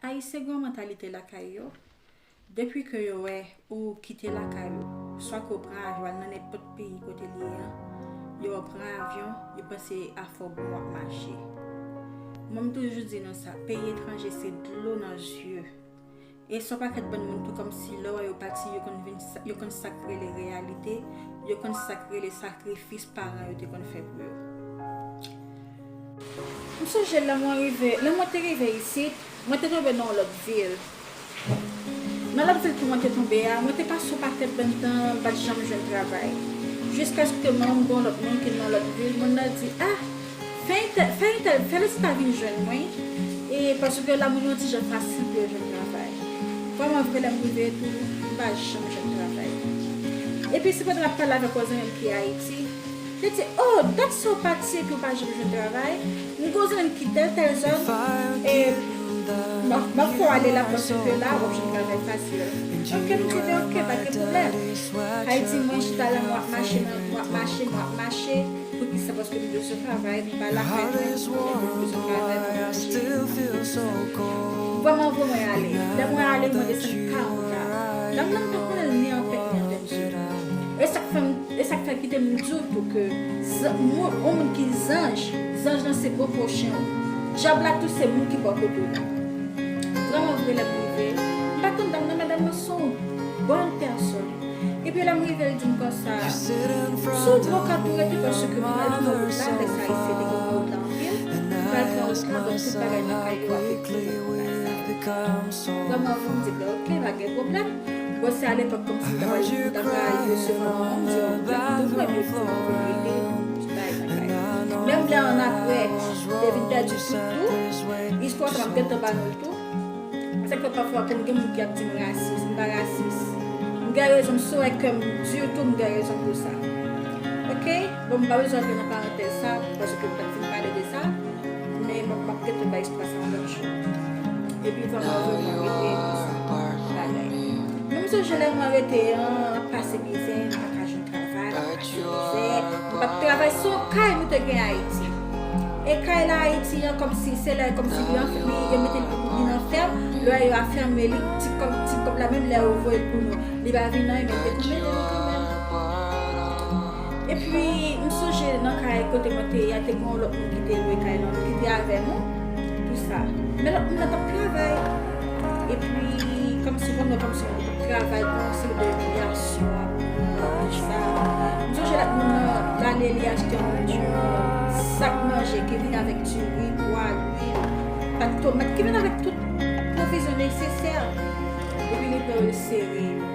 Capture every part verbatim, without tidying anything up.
Ayisyen gen yon mantalite lakay yo. Depi ke yo wè ou kite lakay ou, swa ke w pran avyon al nan nenpòt peyi kote l ye an, yo wè w pran avyon, yo panse afè w bon w ap mache. Mwen, m toujou di nou sa, peyi etranje se dlo nan zye. E se yon pakèt bann moun tou kòmsi lè w wè yo pati, yo konn vin sa, yo konn sa k rele reyalite, yo konn sa k rele sakrifis paran yo te konn fè pou yo. M sonje lè mwen rive, lè mwen te rive isit, mwen te tonbe nan yon lòt vil. Nan lòt vil ke mwen te tonbe a, mwen te pase yon pakèt bann tan, m pa t janm jwenn travay. Jiskaske mwen gen yon lòt moun ki nan lòt vil, moun nan di, ah, fè entèl, fè entèl, fè lèzòt ta vin jwenn mwen, e paske la moun yo yon ti jan fasil pou yo jwenn travay. Vrèman vre, lè m rive tou, m pa janm jwenn travay. Epi se pandan m ap pale avèk yon zanmi m ki Ayiti, li di, oh, dat sa w pati epi w pa janm jwenn travay? M gen yon zanmi m ki tèl tèl zòn, e m ap, m ap fè w ale la paske la w ap jwenn travay fasil. Ok, m di, men ok, pa gen pwoblèm. Sa vle di mwen chita la, m ap mache, m ap mache, m ap mache. Poukisa? Paske m bezwen travay, m pa lakay mwen, m bezwen travay pou manje. Vrèman vre mwen ale. Lè mwen ale, mwen desann kawon la. Dam nan m pa konnen l ni an pent ni an penti. E sa k fè m, e sa k fè kite m di w tou ke zan-, moun, yon moun ki zanj, zanj lan se gwo pwochen w. Dyab la tou se moun ki bò kote w la. Vrèman vre lè m rive, m pa konn dam nan, men dam nan se yon bòn pèsòn. Epi lè m rive, l di m konsa, sou dlo ka tou rete paske m pral pran wout la, lè sa Ayisyen te gen wout la anpil, m pral pran wout la, donk tout bagay nan kay yo ap ekri nan wout la sa. Vrèman vre m di, ben ok, pa gen pwoblèm. Bon, se alepòk kòmsi m ta pral, m ta pral resevwa yon moun, m di, bon, m te vle di m vle rete, bay bagay. Menm lè annapre, m te vin pèdi tout tou, istwa sa m ap gentan ba nou l tou. Se sa k fè pafwa pou m gen moun ki ap di m rasis, m pa rasis. M gen rezon m, si w wè kè m di w tou, m gen rezon pou sa. Ok? Bon, m pa bezwen antre nan parantèz sa, paske m t ap fin pale de sa, men m ap, m ap gentan bay istwa sa yon lòt jou. Epi vrèman vre mwen rete pou sa bagay. Men m sonje lè mwen rete an, ap pase mizè, m pa ka jwenn travay, m ap pase mizè, m p ap travay, se yon kay nou te gen Ayiti. E kay la Ayiti an, kòmsi se lè, kòmsi li an, li, yo mete li, li nan fèm, lè yo afèmen li, ti kòb, ti kòb la, menm lè yo voye l pou nou, li pa vin anyen, men li te konn mete nou kanmenm. Epi, m sonje nan kay kote mwen te ye a, te gen yon lòt moun ki te lwe kay lan, ki te avè nou pou sa. Men lòt moun nan t ap travay. Epi, kòmsi, bon, kòmsi, travay pou yon seri de imilyasyon, ap pran, ap di sa. M sonje lòt moun nan, l ale, li achte yon sak manje ki vin avèk diri, pwa, lwil, pat tomat, ki vin avèk tout pwovizyon nesesè. Epi li pran yo sere yo.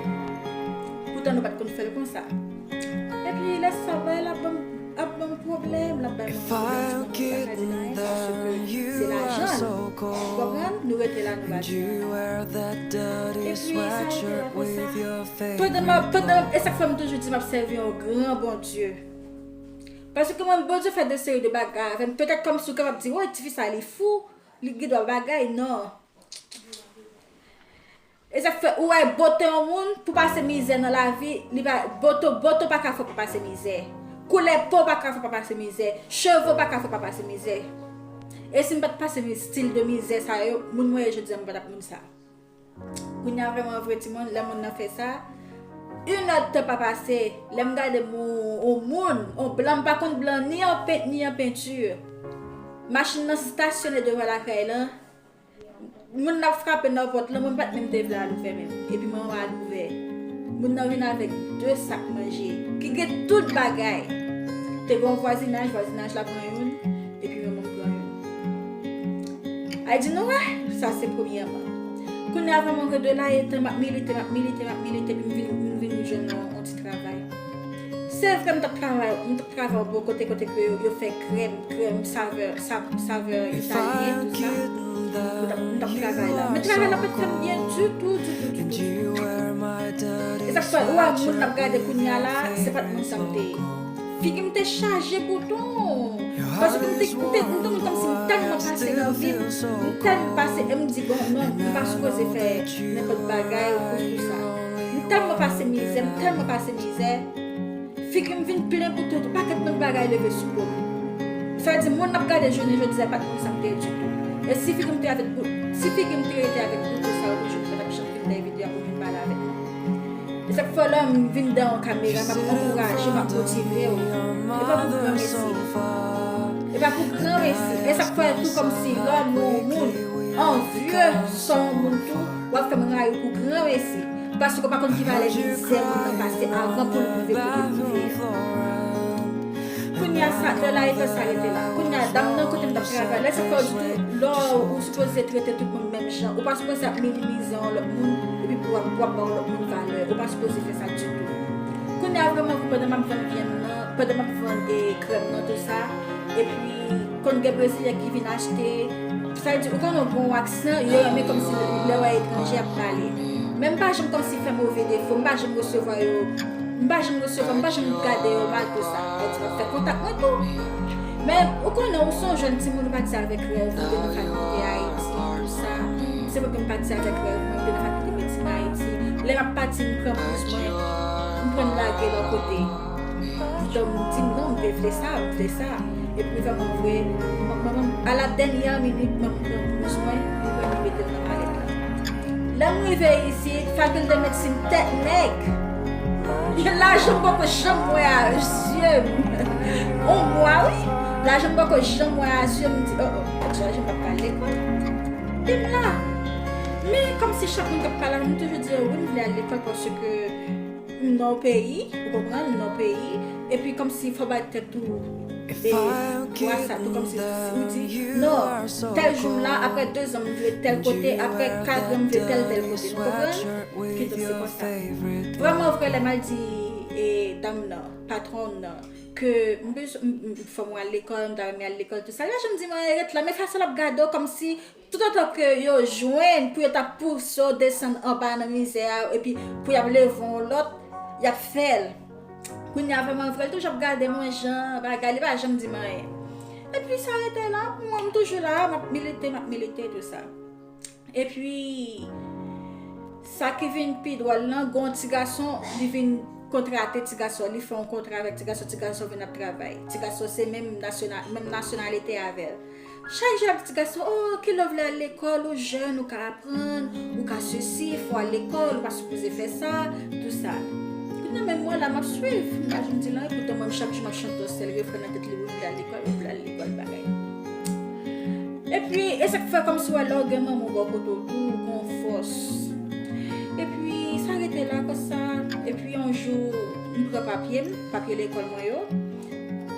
Poutan nou pa t konn fè l konsa. Epi lè sa bay la, ap ban m, ap ban m pwoblèm, l ap bay mwen pwoblèm, ti mwen pa ka di l anyen, paske se lajan l. Ou konprann? Nou rete la, nou pa di anyen. Epi sa rete la konsa. Pandan m ap, pandan, e sa k fè m toujou di m ap sèvi yon gran Bondye. Paske mwen, Bondye fè de seri de bagay avè m. Petèt kòmsi w kapab di, woy, tifi sa, li fou, li gen dwa bagay, non. E sa k fè ou wè bote yon moun pou pase mizè nan lavi, li pa, bote, bote w pa ka fè w pa pase mizè. Koulè po w pa ka fè w pa pase mizè. Cheve w pa ka fè w pa pase mizè. E si m pa t pase mi-, stil de mizè sa yo, moun mwen ye jodi a, m pa t ap moun sa. Kounye a vrèman vre timoun, lè moun nan fè sa, inèdtan pa pase, lè m gade m, yon moun, yon blan, m pa konn blan ni an pent, ni an penti. Machin nan stasyone devan lakay lan, moun nan ap frape nan pòt lan, mwen m pa t menm te vle al ouvè menm. Epi mwen al ouvè. Moun nan vin avèk de sak manje, ki gen tout bagay. Te gen yon vwazinaj, vwazinaj la pran youn, epi mwen menm pran youn. Ay di nou wè, sa se premyèman. Kounye a vrèman vre de la etan m ap milite, m ap milite, m ap milite, epi m vin, m vin jwenn yon, yon ti travay. Se vre m t ap travay, m t ap travay yon bò kote, kote ke yo, yo fè krèm, krèm savè, sa-, savè italyen, tou sa. M t ap, m t ap travay la. Men travay la pa t fè m byen ditou, ditou, ditou, ditou. E sa k fè, ou wè moun n ap gade kounye a la, se pa t moun sa m te ye. Figi m te chaje bouton. Paske m te, m te, m te, m te, m te, m tèlman pase nan vi m, m tèlman pase, e m di, bon, non, m pa sipoze fè nenpòt bagay pou, pou sa. M tèlman pase mizè, m tèlman pase mizè. Figi m vin plen bouton, tout pakèt lòt bagay leve sou po m. Sa vle di, moun n ap gade jounen jodi a pa t moun sa m te ye ditou. E si figi m te avèk bout, si Figi m te rete avèk doudo sa yo toujou, m pa t ap janm vin nan videyo a pou vin pale avèk mwen. E sa k fè lè m vin dan yon kamera, m ap ankouraje w, m ap motive w. E pa pou granmesi. E pa pou granmesi. E sa k fè tou kòmsi lè w moun, anvye san yon moun tou, w ap fè m rayi w pou granmesi. Paske w pa konn ki valè mizè moun nan pase avan pou l rive kote l rive a. Kounye a sa, de la e fè sa rete la. Kounye a, dam nan kote m t ap travay la, se fè w di tou, lè w sipoze trete tout moun menm jan. Ou pa sipoze ap minimize yon lòt moun, epi pou w ap, pou w ap ba yon lòt moun valè. Ou pa sipoze fè sa ditou. Kounye a, vrèman, pandan m ap vann vyann nan, pandan m ap vann e krèm nan, tou sa, epi konn gen Brezilyen ki vin achte, sa vle di, ou konnen w gen yon aksan, yo renmen kòmsi lè w wè etranje ap pale. Men m pa janm kòmsi fè move defo, m pa janm resevwa yo, m pa janm resevwa, m pa janm gade yo mal, tou sa. Sa vle di, m ap fè kontak mwen tou. Men, ou konnen, ou se yon jèn timoun, ou pati avèk rèv, ou te nan fakilte Ayiti, tou sa. Se mwen menm pati avèk rèv mwen, m te nan fakilte medsin Ayiti. Lè m ap pati, m pran bliz mwen, m pran m lage lòt kote. Donk, m di m non, m te vle sa, m vle sa. Epi vrèman vre, m, m, m, a la dènyè minit, m, m pran bliz mwen, m pran m mete l nan malèt la. Lè m rive isit, fakilte medsin tèt nèg. Lajan m poko janm wè a zye m. On mwa, wi. Lajan m poko janm wè a zye m, m di, oh, oh, lajan m pa pral lekòl. Epi m la. Men kòmsi chak moun k ap pale avè m, m toujou di yo, wi, m vle al lekòl paske m nan yon peyi, ou konprann, m nan yon peyi. Epi kòmsi fò w bay tèt ou e, pwa sa tou kòmsi ou di, non, tèl jou m la, apre de zan m vle tèl kote, apre kat zan m vle tèl, tèl kote. Nou konprann? Kidonk se konsa. Vrèman vre, lè m al di e, dam nan, patwon nan, ke m bezwen, m, m, fò mwen al lekòl, m ta renmen al lekòl, tou sa. Li pa janm di mwen, ret la, men fason l ap gade w kòmsi, toutotan ke yo jwenn pou yo ta pouse w desann anba nan mizè a, epi pou y ap leve yon lòt, y ap fè l. Kounye a vrèman vre, l toujou ap gade mwen jan bagay, li pa janm di m anyen. Epi sa rete la, mwen m toujou la, m ap milite, m ap milite, tou sa. Epi, sa ki vin pi dwòl lan, gon ti gason, li vin kontrate ti gason, li fè yon kontra avèk ti gason, ti gason vin ap travay. Ti gason se menm nasyonal, menm nasyonalite avè l. Chak jou l ap di ti gason, oh, kilè w vle al lekòl, ou jèn, ou ka aprann, ou ka sesi, fò w al lekòl, ou pa sipoze fè sa, tou sa. Kounye a menm mwen la, m ap swiv, m pa janm di l anyen, poutan mwen chak jou m ap chante yon sèl refren nan tèt li, wi, m vle al lekòl, m vle al lekòl, bagay. Epi, e sa k fè kòmsi w wè lè w gen manman w bò kote w tou, ou gen yon fòs. Epi, sa rete la konsa. Epi, yon jou, m pran papye m, papye lekòl mwen yo.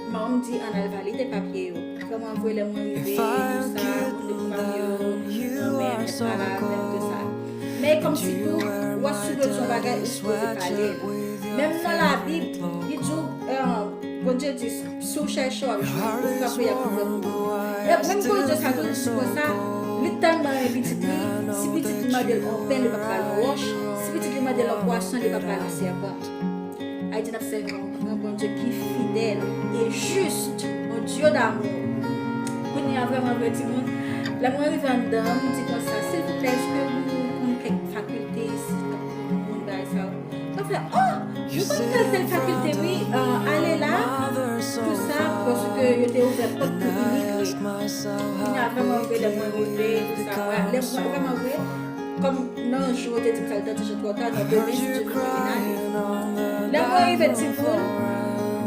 Manman m di, ann al valide papye yo. Vrèman vre, lè mwen rive, tou sa, mwen te pran papye yo, nan men m, pale avè m, tou sa. Men kòmsi tou, w ap sou bezwen bagay, ou sipoze pale l. Menm nan Labib, li di w, eh, Bondye di, si w chèche, w ap jwenn, ou frape, y ap ouvè pou ou. E menm Bondye sa tou, li di konsa, li tèlman renmen pitit li, si pitit li mande l yon pen, li p ap ba l yon wòch, si pitit li mande l yon pwason, li p ap ba l yon sèpan. Ayiti, n ap sèvi yon gran Bondye ki fidèl e jis, un Dieu d'amour. Kounye a, vrèman vre, timoun, lè mwen rive anndan an, m di konsa, silvouplè, èske nou konn kèk fakilte isit k ap pran moun bagay sa yo? Mwen fè, oh, nou konn tèl, tèl fakilte, wi, euh, ale la, tou sa, paske yo te ouvè pòt pou imigre. Kounye a, vrèman vre, lè mwen rive, tou sa, lè mwen, vrèman vre, kòm nan jou yo te di m sa, l t ap deja twò ta, nan demen, si Dye vle, mwen vin ale. Lè mwen rive, timoun,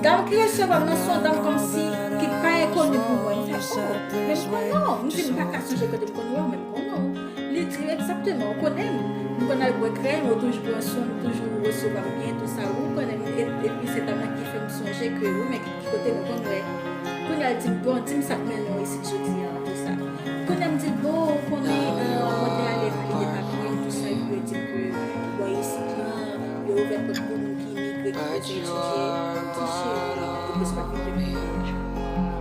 dam ki resevwa m nan se yon dam kòmsi ki pa enkoni pou mwen. M fè, oh, men m konnen w. M di, m pa ka sonje kote m konn wè w, men m konnen w. Li di, egzakteman, ou konnen m. M konn al bwè krèy, ou toujou pran swen m, toujou resevwa m byen, tou sa, ou konnen m. E, epi se dam nan ki fè m sonje ke, wi, men ki kote nou konn wè. Kounye a l di m, bon, di m sa k mennen w isit jodi a, tou sa. Kounye a m di l, bon, ou konnen, euh, mwen te ale valide papye m, tou sa, epi yo di m ke bò isit lan, yo ouvè pòt pou moun ki imigre, ki bezwen etidye. M di, cheri, ou bezwen pa vin demen.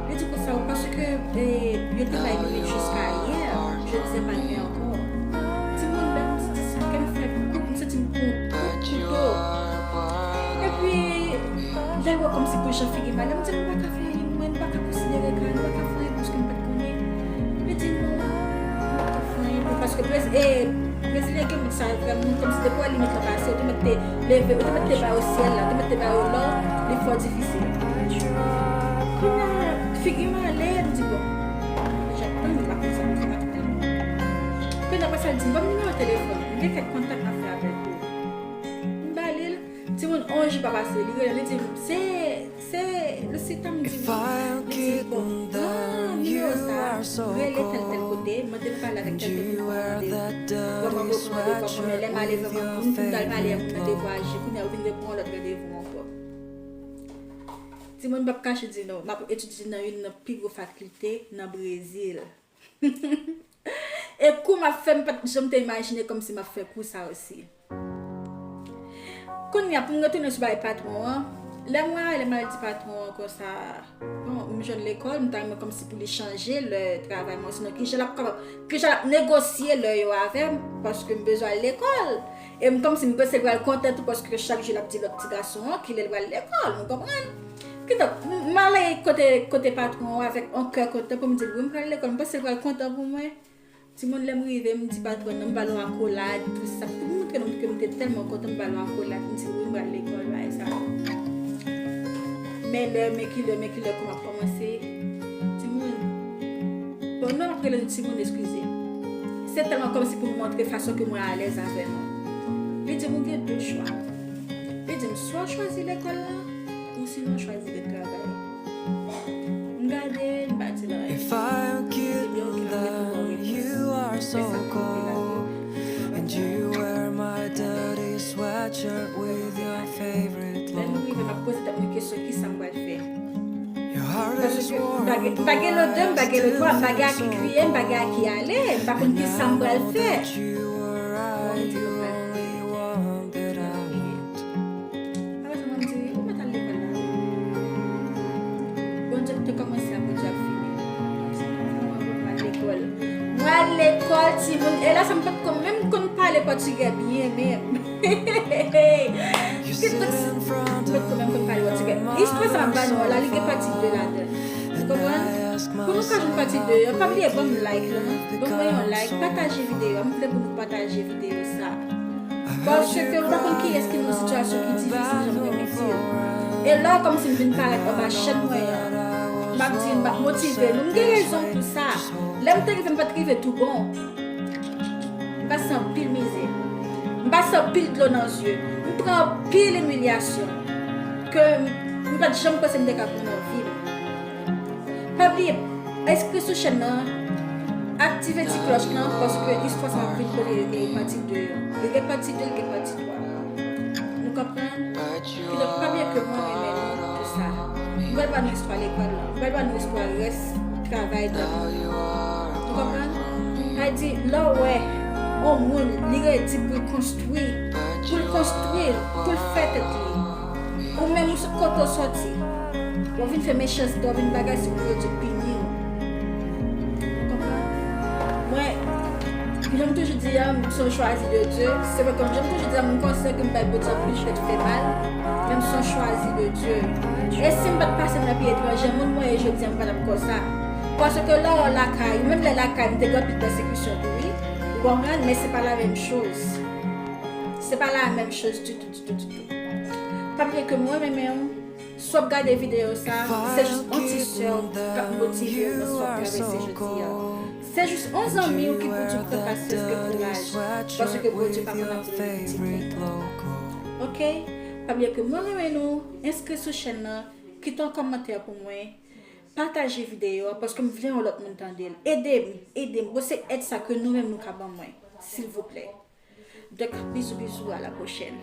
Yo di konsa, paske, eh, yo te bay minit jiska yè, jodi a pa gen ankò. Timoun, lè m di sa, kè m fè kout, m santi m pran yon kout kouto. Epi, lè l wè kòmsi pou jan figi m ale, m di, m pa ka fè anyen, mwen, m pa ka konsidere ka, m pa ka fè anyen paske m pa t konnen. Li di, non, m pa ka fè anyen pou, paske prez-, e, Brezilyen gen moun sa yo vrèman, kòmsi depi w wè limit lan pase, ou te mèt te leve, ou te mèt te ba yo syèl la, ou te mèt te ba yo lò, li fò difisil. Kounye a, figi m ale, m di, bon, m ap tann, m pa konn sa pou fè, m ap tann. Kounye Apre sa, l di m, "Ban m nimewo telefòn ou, m gen kèk kontak m ap fè avèk ou." M ba li l. Timoun, on jou pa pase, li rele, li di m, "Se, se Lucita?" M di, "Wi." Li di, "Bon, pran nimewo sa, rele tèl tèl kote, mande m pale avèk tèl tèl moun, mande, vrèman, mande, vrèman, lè m ale vrèman, pou m fin pral pale ak moun nan, te vwayaje, kounye a ou vin repran yon lòt randevou ankò." Timoun, m p ap kache di nou, m ap etidye nan youn nan pi gwo fakilte nan Brezil. E kou m ap fè, m pa t janm te imajine kòmsi m ap fè kou sa osi. Kounye a, pou m retounen sou bagay patwon an, lè mwen ale, m al di patwon an konsa, bon, m jwenn lekòl, m ta renmen kòmsi pou li chanje lè travay mwen, sinon kijan l ap kapab, kijan l ap negosye lè yo avè m, paske m bezwen al lekòl. E m kòmsi m panse l pral kontan tou, paske chak jou l ap di lòt ti gason an kilè l pral lekòl, nou konprann? Kidonk, m, m ale kote, kote patwon an avèk on kè kontan pou m di l, "Wi, m pral lekòl." M panse l pral kontan pou mwen. Timoun, lè m rive, m di patwòn nan, m ba l yon akolad, tou sa. Pou m montre nou ke m te tèlman kontan, m ba l yon akolad, m di, "Wi, m pral lekòl, bagay sa yo." Men lè, men kilè, men kilè kou m ap kòmanse. Timoun. Bon, non, m ap rele nou timoun, eskize. Se tèlman kòmsi pou m montre fason ke mwen alèz avè nou. Li di m, "Ou gen de chwa." Li di m, "Swa w chwazi lekòl la, ou sinon w chwazi ret travay." M gade, m pa di l anyen. Li di m, "Ok, m ap ret pou w repons." Men sa m te la. Lè nou rive, m ap poze tèt mwen kesyon, kisa m pral fè? Paske m pa gen, m pa gen le de, m pa gen le twa, m pa gen a ki kriye, m pa gen a ki ale, m pa konn kisa m pral fè. Bon, m di nou pral kriye. Apre sa, mwen m di, "Ou mèt al lekòl la." Bondye te kòmanse a, Bondye ap fini. Mwen al lekòl. Mwen al lekòl, timoun. E la sa m pa t konn menm konn pale pòtigè byen menm. Kidonk, mwen t konn menm konn pale pòtigè. Istwa sa m ap ba nou an la, li gen pati de ladan l. Ou konprann? Pou nou ka jwenn pati de an, pa bliye ban m like lan. Ban mwen yon like, pataje videyo a. M vle pou nou pataje videyo sa. Paske ou pa konn kiyès ki nan yon sitiyasyon ki difisil jan mwen mete l. E la, kòmsi m vin parèt anba chèn mwen an, m ap di, m ap motive nou. M gen rezon pou sa. Lè m te rive, m pa t rive tou bon. M pase anpil mizè. M pase anpil dlo nan zye. M pran anpil imilyasyon ke m, m pa t janm panse m te ka pran nan vi m. Pa bliye, enskri sou chèn nan, aktive ti klòch lan, paske istwa sa ap vin pote pati de an. Li gen pati de, li gen pati twa. Nou konprann? Kidonk, pa bliye ke mwen renmen nou pou sa. M pral ba nou istwa lekòl lan. M pral ba nou istwa rès travay dan nou. Nou konprann? Sa di, lè w wè yon moun, li redi pou l konstwi, pou l konstwi, pou l fè tèt li. Ou menm, ou sot kote w sòti. W ap vin fè mechanste, w ap vin bagay, se pou Bondye pini w. Ou konprann? Mwen, jan m toujou di a, m se yon chwazi de Dye. Se vre, kòm jan m toujou di a, m konsidan ke m bay Bondye anpil chèt fè mal, men m se yon chwazi de Dye. E si m pa t pase nan peyi etranje, moun mwen ye jodi a, m pa t ap konsa. Paske lè w lakay, menm lè lakay, m te gen anpil pèsekisyon tou, wi. Ou konprann? Men se pa la menm choz. Se pa la menm choz ditou, ditou, ditou. Pa bliye ke mwen renmen w. Si w ap gade videyo sa, se jis on ti sè w k ap motive w nan sa w ap travèse jodi a. Se jis on zanmi w ki pou di w pran pasyans, gen kouraj, paske Bondye pa konn ap voye pitit li. Oke? Pa bliye ke mwen renmen nou, enskri sou chèn nan, kite yon kòmantè pou mwen, pataje videyo a, paske m vle yon lòt moun tande l. Ede m, ede m. Bon, se èd sa ke nou menm nou ka ban mwen, silvouplè. Donk, bizou, bizou, à la prochaine.